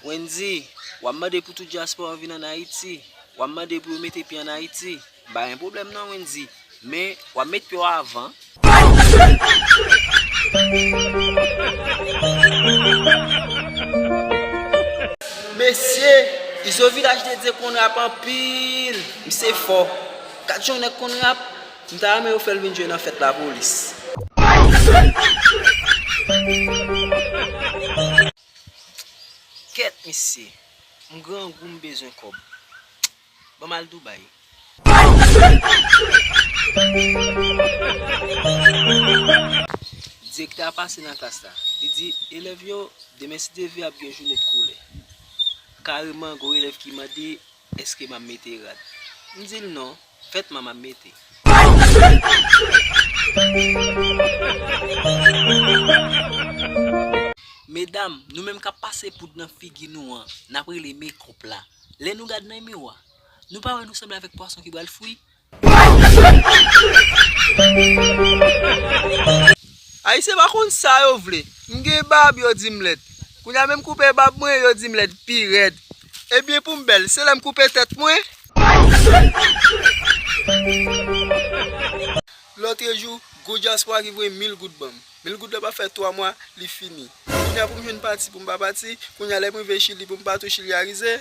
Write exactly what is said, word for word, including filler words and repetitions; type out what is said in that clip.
Wendy, w ap mande pou tout dyaspora vin ann Ayiti. W ap mande pou yo mete pye ann Ayiti. M pa gen pwoblèm non, Wendy. Men, w ap met pye w avan. Mesye, Izo Vilaj dedye konn rap anpil. Misye fò. Kat jan yon nèg konn rap, m ta renmen yo fè l vin jwe nan fèt lapolis. Kèt, mesye. M grangou, m bezwen kòb. Ban m al Dubai. Direktè a pase nan klas la. Li di, elèv yo, demen si Dye vle ap gen jounen de koulè. Kareman, gen yon elèv ki mande, èske m ap mete rad? M di l non, vètman m ap mete. Medam, nou menm k ap pase poud nan figi nou an, n ap rele mekòp la. Lè nou gad nan miwa, nou pa wè nou sanble avèk pwason ki pral fri? Ayisyen pa konn sa yo vle. M gen bab, yo di m lèd. Kounye a menm koupe bab mwen, yo di m lèd pi rèd. Ebyen pou m bèl, se lè m koupe tèt mwen. Lòtrejou, gwo dyaspora ki voye mil goud ban m. Mil goud la pa fè twa mwa, li fini. Kounye a pou m jwenn pati pou m pa pati, kounye a lè m rive Chili pou m pa tou chilyarize.